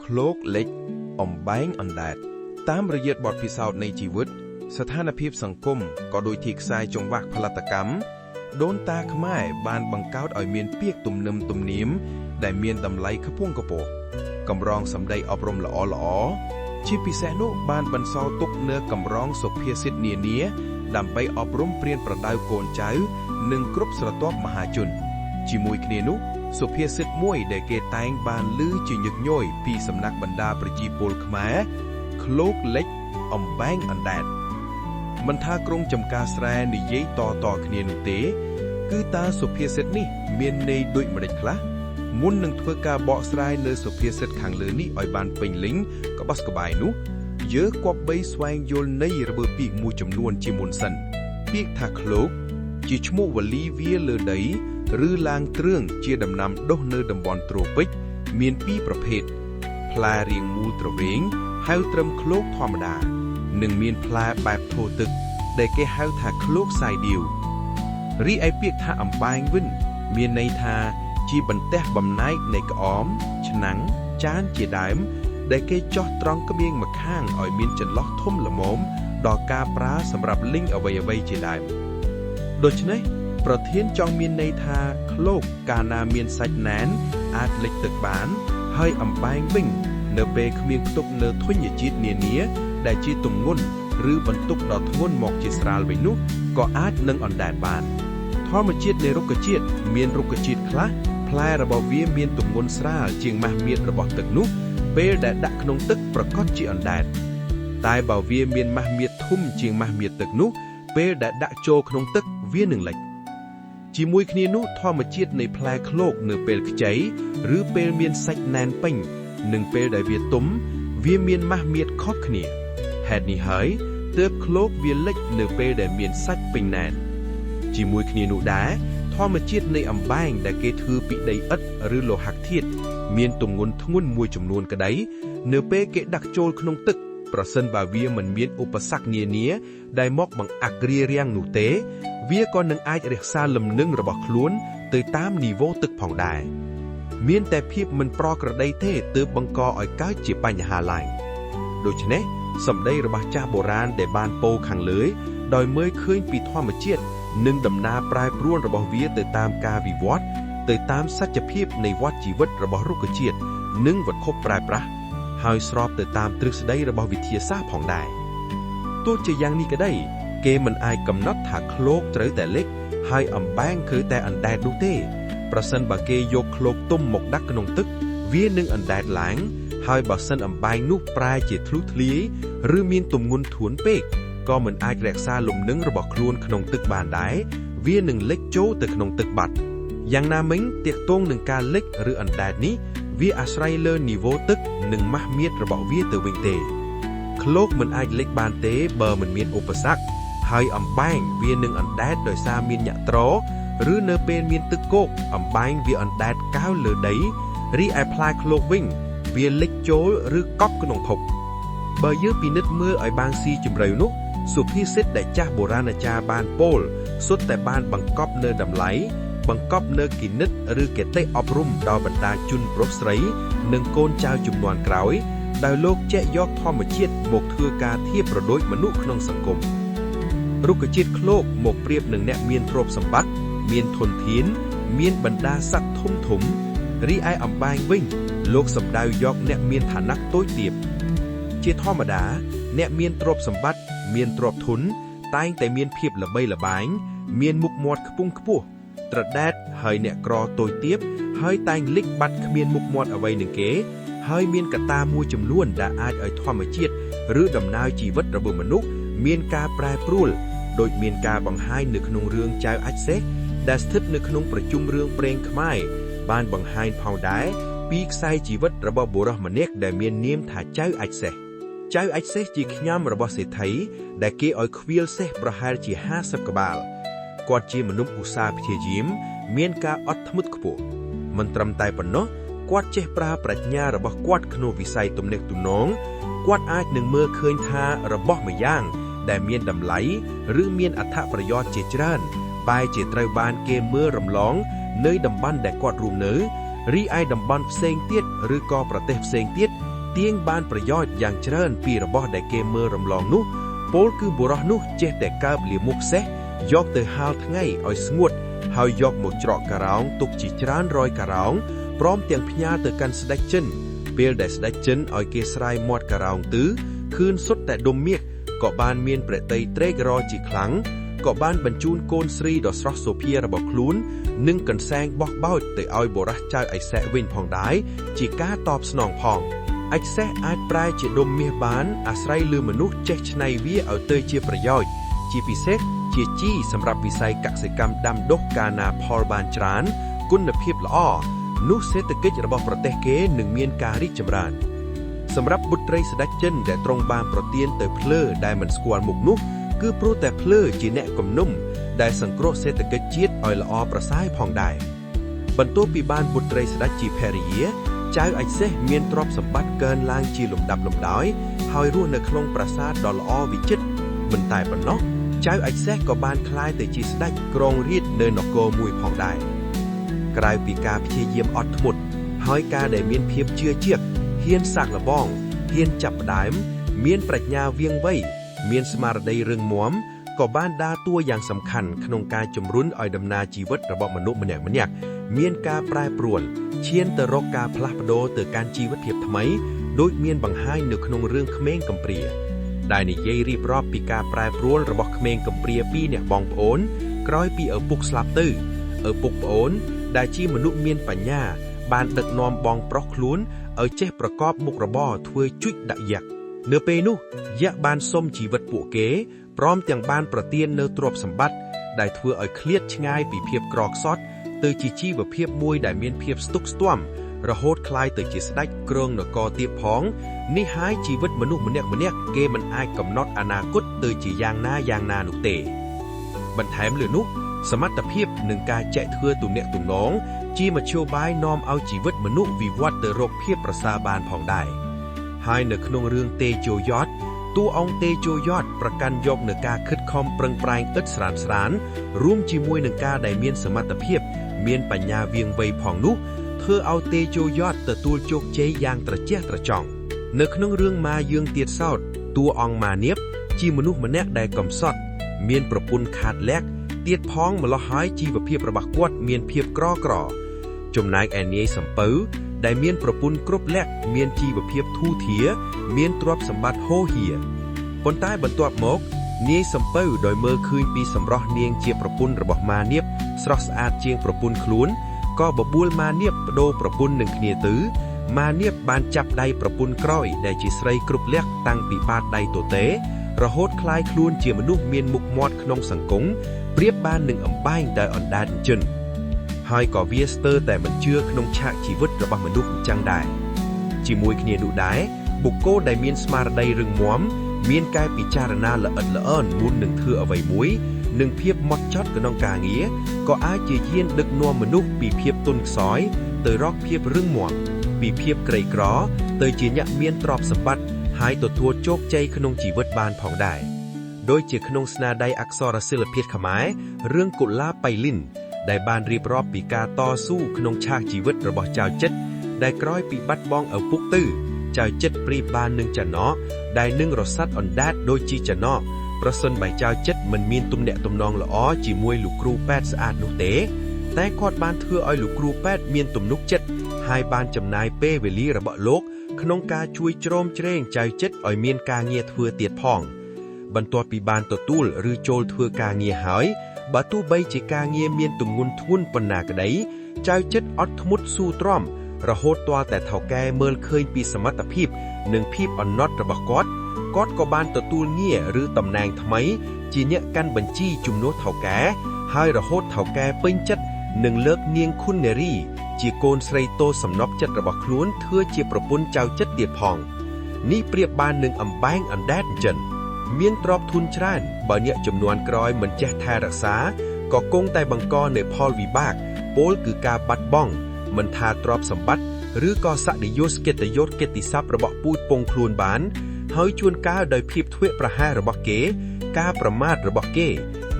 ឃ្លោកលិចអំបែងអណ្ដែតតាមរយៈបទពិសោធន៍នៃជីវិត ស្ថានភាពសង្គមក៏ដូចជាខ្សែចង្វាក់ផលិតកម្មដូនតាខ្មែរបានបង្កើតឲ្យមានពាក្យទំនឹមទំនៀមដែលមានតម្លៃខ្ពង់ខ្ពស់កម្រងសម្ដីអប់រំល្អល្អៗជាពិសេសនោះបានបន្សល់ទុកនៅកម្រងសុភាសិតនានាដើម្បីអប់រំព្រានប្រដៅកូនចៅ និងគ្រប់ស្រទាប់មហាជន ជាមួយគ្នានោះសុភាសិតមួយដែលគេតែងបានឮជាញឹកញយពីសំណាក់បណ្ដាប្រជាពលខ្មែរឃ្លោកលិចអំបែងអណ្ដែតមិនថាក្រុងចំការស្រែនិយាយតតគ្នានោះទេ គឺតើសុភាសិតនេះមានន័យដូចម្តេចខ្លះមុននឹងធ្វើការបកស្រាយលើសុភាសិតខាងលើនេះឲ្យបានពេញលេញក្បោះក្បាយនោះយើងគប្បីស្វែងយល់ន័យរបស់ពាក្យមួយចំនួនជាមុនសិន ពាក្យថាឃ្លោក ជាឈ្មោះវលីវាលើដី ឬឡាងទ្រឿងជាដំណាំដុះនៅតំបន់ត្រូពិកមានពីរប្រភេទផ្លែរាងមូលទ្រវែងហៅត្រឹមឃ្លោកធម្មតា និងមានផ្លែបែបថូទឹក ដែលគេហៅថាឃ្លោកសាយឌាវរីឯពាក្យថាអំបែងវិញ មានន័យថាជាបន្ទះបំណែកនៃក្អម ឆ្នាំងចានជាដើម ដែលគេចោះត្រង់ក្មៀងម្ខាងឲ្យមានចន្លោះធំល្មមដល់ការប្រើសម្រាប់លីងអ្វីៗជាដើម ដូច្នេះប្រធានចង់មានន័យថាឃ្លោកកាលណាមានសាច់ណែនអាចលិចទឹកបាន ហើយអំបែងវិញ នៅពេលគ្មានផ្ទុកនៅធញ្ញជាតិនានា ដែលជាទម្ងន់ឬបន្ទុកដ៏ធ្ងន់មកជាស្រាលវិញនោះក៏អាចនឹងអណ្ដែតបាន ធម្មជាតិនៃរុក្ខជាតិមានរុក្ខជាតិខ្លះផ្លែរបស់វាមានទម្ងន់ស្រាលជាងម៉ាស់មៀតរបស់ទឹកនោះ ពេលដែលដាក់ក្នុងទឹកប្រកាសជាអណ្ដែតតែបើវាមានម៉ាស់មៀតធំជាងម៉ាស់មៀតទឹកនោះ ពេលដែលដាក់ចូលក្នុងទឹកវានឹងលិច ជាមួយគ្នានោះធម្មជាតិនៃផ្លែឃ្លោកនៅពេលខ្ចីឬពេលមានសាច់ណែនពេញនិងពេលដែលវាទុំវាមានម៉ាស់មៀតខុសគ្នាហេតុនេះហើយទើបឃ្លោកវាលិចនៅពេលដែលមានសាច់ពេញណែនជាមួយគ្នានោះដែរធម្មជាតិនៃអំបែងដែលគេធ្វើពីដីឥដ្ឋឬលោហៈធាតុមានទម្ងន់ធ្ងន់មួយចំនួនក្តីនៅពេលគេដាក់ចូលក្នុងទឹកប្រសិនបើវាមិនមានឧបសគ្គនានាដែលមកបង្អាក់រារាំងនោះទេ វាក៏នឹងអាចរក្សាលំនឹងរបស់ខ្លួនទៅតាមនីវ៉ូទឹកផងដែរ មានតែភាពមិនប្រក្រតីទេទើបបង្កឲ្យកើតជាបញ្ហាឡើងដូច្នេះសម្ដីរបស់ចាស់បុរាណដែលបានពោលខាងលើដោយមើលឃើញពីធម្មជាតិនិងដំណើរប្រែប្រួលរបស់វាទៅតាមការវិវត្តន៍ទៅតាមសច្ចភាពនៃវដ្តជីវិតរបស់រុក្ខជាតិនិងវត្ថុប្រែប្រាស់ហើយស្របទៅតាមទ្រឹស្ដីរបស់វិទ្យាសាស្ត្រផងដែរទោះជាយ៉ាងនេះក្តី គេមិនអាចកំណត់ថាឃ្លោកត្រូវតែលិចហើយអំបែងគឺតែអណ្ដែតនោះទេ ប្រសិនបើគេយកឃ្លោកទុំមកដាក់ក្នុងទឹក វានឹងអណ្ដែតឡើង ហើយបើសិនអំបែងនោះប្រែជាធ្លុះធ្លាយឬមានទម្ងន់ធួនពេកក៏មិនអាចរក្សាលំនឹងរបស់ខ្លួនក្នុងទឹកបានដែរវានឹងលិចចូលទៅក្នុងទឹកបាត់យ៉ាងណាមិញទាក់ទងនឹងការលិចឬអណ្ដែតនេះវាអាស្រ័យលើនីវ៉ូទឹកនិងម៉ាស់មៀតរបស់វាទៅវិញទេ ឃ្លោកមិនអាចលិចបានទេបើមិនមានឧបសគ្គហើយអំបែងវានឹងអណ្ដែតដោយសារមានញាក់ត្រឬនៅពេលមានទឹកគោកអំបែងវាអណ្ដែតកោលើដីរីឯផ្លែឃ្លោកវិញ វាលិចចូលឬកប់ក្នុងភពបើយើងពិនិត្យមើលឲ្យបានស៊ីជម្រៅនោះសុភាសិតដែលចាស់បុរាណាចារ្យបានពោលសុទ្ធតែបានបង្កប់នៅតម្លៃបង្កប់នៅគណិតឬគតិអប់រំដល់បណ្ដាជនប្រុសស្រី និងកូនចៅជំនាន់ក្រោយ ដោយលោកចែកយកធម្មជាតិមកធ្វើការធៀបប្រដូចមនុស្សក្នុងសង្គមរុក្ខជាតិឃ្លោកមកប្រៀបនឹងអ្នកមានទ្រព្យសម្បត្តិមានធនធាន មានបណ្ដាស័ក្តិធំធំរីឯអំបែងវិញ លោកសម្ដៅយកអ្នកមានឋានៈតូចទាបជាធម្មតា អ្នកមានទ្រព្យសម្បត្តិមានទ្រព្យធនតែងតែមានភាពល្បីល្បាញមានមុខមាត់ខ្ពង់ខ្ពស់ត្រដែតហើយអ្នកក្រតូចទាបហើយតែងលិចបាត់គ្មានមុខមាត់អ្វីនឹងគេ ហើយមានកត្តាមួយចំនួនដែលអាចឲ្យធម្មជាតិឬដំណើរជីវិតរបស់មនុស្សមានការប្រែប្រួលដោយមានការបង្ហាញនៅក្នុងរឿងចៅអាចសេះដែលស្ថិតនៅក្នុងប្រជុំរឿងព្រេងខ្មែរបានបង្ហាញផងដែរពីខ្សែជីវិតរបស់បុរសម្នាក់ដែលមាននាមថាចៅអាចសេះចៅអាចសេះជាខ្ញុំរបស់សេដ្ឋីដែលគេឲ្យខ្វៀលសេះប្រហែលជា50ក្បាលគាត់ជាមនុស្សឧស្សាហ៍ព្យាយាមមានការអត់ធ្មត់ខ្ពស់មិនត្រឹមតែប៉ុណ្ណោះគាត់ចេះប្រើប្រាជ្ញារបស់គាត់ក្នុងវិស័យទំនាក់ទំនងគាត់អាចនឹងមើលឃើញថារបស់ម្យ៉ាងដែលមានតម្លៃឬមានអត្ថប្រយោជន៍ជាច្រើនបែរជាត្រូវបានគេមើលរំលងនៅតំបន់ដែលគាត់រស់នៅរីឯតំបន់ផ្សេងទៀតឬក៏ប្រទេសផ្សេងទៀត ទាញបានប្រយោជន៍យ៉ាងច្រើនពីរបស់ដែលគេមើលរំលងនោះពោលគឺបុរសនោះចេះតែកើបលាមកសេះយកទៅហាលថ្ងៃឲ្យស្ងួតហើយយកមកច្រកការោងទុកជាច្រើនរយការោងព្រមទាំងផ្ញើទៅកាន់ស្ដេចចិនពេលដែលស្ដេចចិនឲ្យគេស្រាយមាត់ការោងទឺខឿនសុទ្ធតែដុំមៀកក៏បានមានប្រតិយត្រេករជាខ្លាំងក៏បានបញ្ជូនកូនស្រីដ៏ស្រស់សោភារបស់ខ្លួននិងកន្សែងបោះបោចទៅឲ្យបុរសចៅអិសេះវិញផងដែរជាការតបស្នងផងអាចសេះអាចប្រែជាដុំមាសបានអាស្រ័យលើមនុស្សចេះច្នៃវាឲ្យទៅជាប្រយោជន៍ជាពិសេសជាជីសម្រាប់វិស័យកសិកម្មដាំដុះកាលណាផលបានច្រើនគុណភាពល្អនោះសេដ្ឋកិច្ចរបស់ប្រទេសគេនឹងមានការរីកចម្រើនសម្រាប់បុត្រីស្ដេចចិនដែលទ្រង់បានប្រទានទៅភ្លើដែលមិនស្គាល់មុខនោះគឺព្រោះតែភ្លើជាអ្នកគំនុំដែលសង្គ្រោះសេដ្ឋកិច្ចជាតិឲ្យល្អប្រសើរផងដែរបន្ទាប់ពីបានបុត្រីស្ដេចជាភរិយាចៅអាចសេះមានទ្រព្យសម្បត្តិកើនឡើងជាលំដាប់លំដោយហើយរស់នៅក្នុងប្រាសាទដ៏ល្អវិចិត្រមិនតែប៉ុណ្ណោះចៅអាចសេះក៏បានក្លាយទៅជាស្ដេចគ្រងរាជ្យនៅនគរមួយផងដែរក្រៅពីការព្យាយាមអត់ធ្មត់ហើយការដែលមានភាពជឿជាក់ហ៊ានសាកល្បងហ៊ានចាប់ផ្ដើមមានប្រាជ្ញាវៀងវៃមានស្មារតីរឹងមាំក៏បានដើរតួយ៉ាងសំខាន់ក្នុងការជំរុញឲ្យដំណើរជីវិតរបស់មនុស្សម្នាក់ៗមានការប្រែប្រួលឈានទៅរកការផ្លាស់ប្ដូរទៅកាន់ជីវភាពថ្មីដូចមានបង្ហាញនៅក្នុងរឿងក្មេងកំព្រាដែលនិយាយរៀបរាប់ពីការប្រែប្រួលរបស់ក្មេងកំព្រាពីរនាក់បងប្អូនក្រោយពីឪពុកស្លាប់ទៅឪពុកប្អូនដែលជាមនុស្សមានបញ្ញាបានដឹកនាំបងប្រុសខ្លួនឲ្យចេះប្រកបមុខរបរធ្វើជុចដាក់យក្សនៅពេលនោះយក្សបានសុំជីវិតពួកគេព្រមទាំងបានប្រទាននៅទ្រព្យសម្បត្តិដែលធ្វើឲ្យឃ្លាតឆ្ងាយពីភាពក្រខ្សត់ទៅជាជីវភាពមួយដែលមានភាពស្ទុកស្ទួំរហូតក្លាយទៅជាស្ដេចគ្រងនគរទៀតផងនេះហើយជីវិតមនុស្សម្នាក់ៗគេមិនអាចកំណត់អនាគតទៅជាយ៉ាងណាយ៉ាងណានោះទេបន្ថែមលើនោះសមត្ថភាពនិងការចែកធ្វើទំនាក់ទំនងជាមធ្យោបាយនាំឲ្យជីវិតមនុស្សវិវត្តទៅរកភាពប្រសើរបានផងដែរហើយនៅក្នុងរឿងទេជោយតតួអង្គទេជោយតប្រកាន់យកនៅការខិតខំប្រឹងប្រែងឥតស្រានស្រានរួមជាមួយនឹងការដែលមានសមត្ថភាពមានបញ្ញាវៀងវៃផងនោះធ្វើឲ្យទេជោយតទទួលជោគជ័យយ៉ាងត្រចះត្រចង់នៅក្នុងរឿងម៉ាយើងទៀតសោតតួអង្គម៉ានៀបជាមនុស្សម្នាក់ដែលកំសត់មានប្រពន្ធខាតលក្ខទៀតផងម្លោះហើយជីវភាពរបស់គាត់មានភាពក្រក្រចំណែកឯនាយសំពៅដែលមានប្រពន្ធគ្រប់លក្ខមានជីវភាពធូរធារមានទ្រព្យសម្បត្តិហូរហៀប៉ុន្តែបន្ទាប់មកនាយសំពៅដោយមើលឃើញពីសម្រស់នាងជាប្រពន្ធរបស់ម៉ានៀបស្រស់ស្អាតជាងប្រពន្ធខ្លួនក៏បបួលម៉ានៀបបដូរប្រពន្ធនឹងគ្នាទៅម៉ានៀបបានចាប់ដៃប្រពន្ធក្រោយដែលជាស្រីគ្រប់លក្ខតាំងពីបាតដៃទទេរហូតក្លាយខ្លួនជាមនុស្សមានមុខមាត់ក្នុងសង្គមប្រៀបបាននឹងអំបែងដោយអណ្ដែតអញ្ជិនហើយក៏វាស្ទើរតែមិនជឿក្នុងឆាកជីវិតរបស់មនុស្សអញ្ចឹងដែរជាមួយគ្នានោះដែរបុគ្គលដែលមានស្មារតីរឹងមាំមានការពិចារណាល្អិតល្អន់មុននឹងធ្វើអ្វីមួយនិងភាពម៉ត់ចត់ក្នុងការងារក៏អាចជាយានដឹកនាំមនុស្សពីភាពទន់ខ្សោយទៅរកភាពរឹងមាំពីភាពក្រីក្រទៅជាអ្នកមានទ្រព្យសម្បត្តិហើយទទួលជោគជ័យក្នុងជីវិតបានផងដែរដូចជាក្នុងស្នាដៃអក្សរសិល្បៈខ្មែររឿងកុលាបៃលិនដែលបានរៀបរាប់ពីការតស៊ូក្នុងឆាកជីវិតរបស់ចៅចិត្តដែលក្រោយពីបាត់បង់ឪពុកទៅចៅចិត្តប្រៀបបាននឹងចំណកដែលនឹងរសាត់អណ្ដាតដូចជាចំណកប្រសិនបើចៅចិត្តមិនមានទំនាក់ទំនងល្អជាមួយលោកគ្រូពេទ្យស្អាតនោះទេតែគាត់បានធ្វើឲ្យលោកគ្រូពេទ្យមានទំនុកចិត្តហើយបានចំណាយពេលវេលារបស់លោកក្នុងការជួយជ្រោមជ្រែងចៅចិត្តឲ្យមានការងារធ្វើទៀតផងបន្ទាប់ពីបានទទួលឬចូលធ្វើការងារហើយបើទោះបីជាការងារមានទម្ងន់ធ្ងន់ប៉ុណ្ណាក្តីចៅចិត្តអត់ធ្មត់ស៊ូទ្រាំរហូតទាល់តែថៅកែមើលឃើញពីសមត្ថភាពនិងភាពអណត់របស់គាត់គាត់ក៏បានទទួលងារឬតំណែងថ្មីជាអ្នកកាន់បញ្ជីជំនួសថៅកែហើយរហូតថៅកែពេញចិត្តនឹងលើកនាងខុននារីជាកូនស្រីតូសំណប់ចិត្តរបស់ខ្លួនធ្វើជាប្រពន្ធចៅចិត្តទៀតផងនេះប្រៀបបាននឹងអំបែងអណ្ដែតអញ្ចឹងមានទ្រព្យធនច្រើនបើអ្នកចំនួនក្រោយមិនចេះថែរក្សាក៏គង់តែបង្កនូវផលវិបាកពោលគឺការបាត់បង់មិនថាទ្រព្យសម្បត្តិឬក៏សក្តិយសកិត្តិយសកិត្តិសព្ទរបស់ពូជពងខ្លួនបានហើយជួនកាលដោយភាពធ្វេសប្រហែសរបស់គេការប្រមាថរបស់គេ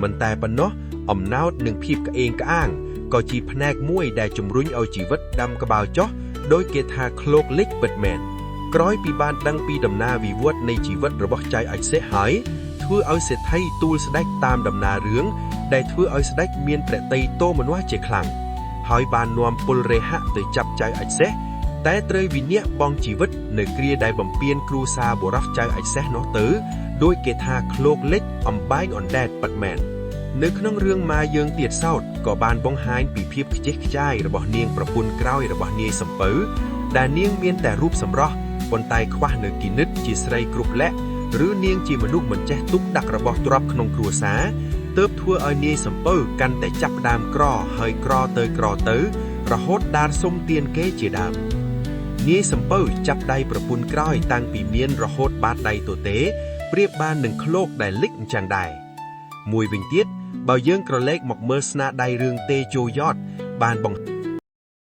មិនតែប៉ុណ្ណោះអំណោតនិងភាពក្អេងក្អាងក៏ជាផ្នែកមួយដែលជំរុញឲ្យជីវិតដាំក្បាលចុះដោយគេថាឃ្លោកលិចពិតមែន ក្រោយពីបានដឹងពីដំណើរវិវត្តនៃជីវិតរបស់ចៅអាចសេះហើយធ្វើឲ្យសេដ្ឋីទូលស្ដេចតាមដំណើររឿងដែលធ្វើឲ្យស្ដេចមានព្រះតីទោមនស្សជាខ្លាំងហើយបាននាំពលរេហៈទៅចាប់ចៅអាចសេះតែត្រូវវិនិច្ឆ័យបងជីវិតនៅគ្រាដែលបំពេញគ្រួសារបុរសចៅអាចសេះនោះទៅដោយគេថាឃ្លោកលិចអំបែងអណ្ដែតប៉ិតមែននៅក្នុងរឿងម៉ាយើងទៀតសោតក៏បានបង្ហាញពីភាពខ្ជិះខ្ចាយរបស់នាងប្រពន្ធក្រោយរបស់នាយសំពៅដែលនាងមានតែរូបសម្រស់ប៉ុន្តែខ្វះនៅគិនិតជាស្រីគ្រប់លក្ខណ៍ឬនាងជាមនុស្សមិនចេះទុកដាក់របស់ទ្រព្យក្នុងគ្រួសារទើបធ្វើឲ្យនាយសំពៅកាន់តែចាប់ផ្ដើមក្រហើយក្រទៅក្រទៅរហូតដារសុំទានគេជាដើមនាយសំពៅចាប់ដៃប្រពន្ធក្រោយតាំងពីមានរហូតបាតដៃទទេប្រៀបបាននឹងឃ្លោកដែលលិចអញ្ចឹងដែរមួយវិញទៀតបើយើងក្រឡេកមកមើលស្នាដៃរឿងទេជោយ៉តបានបង្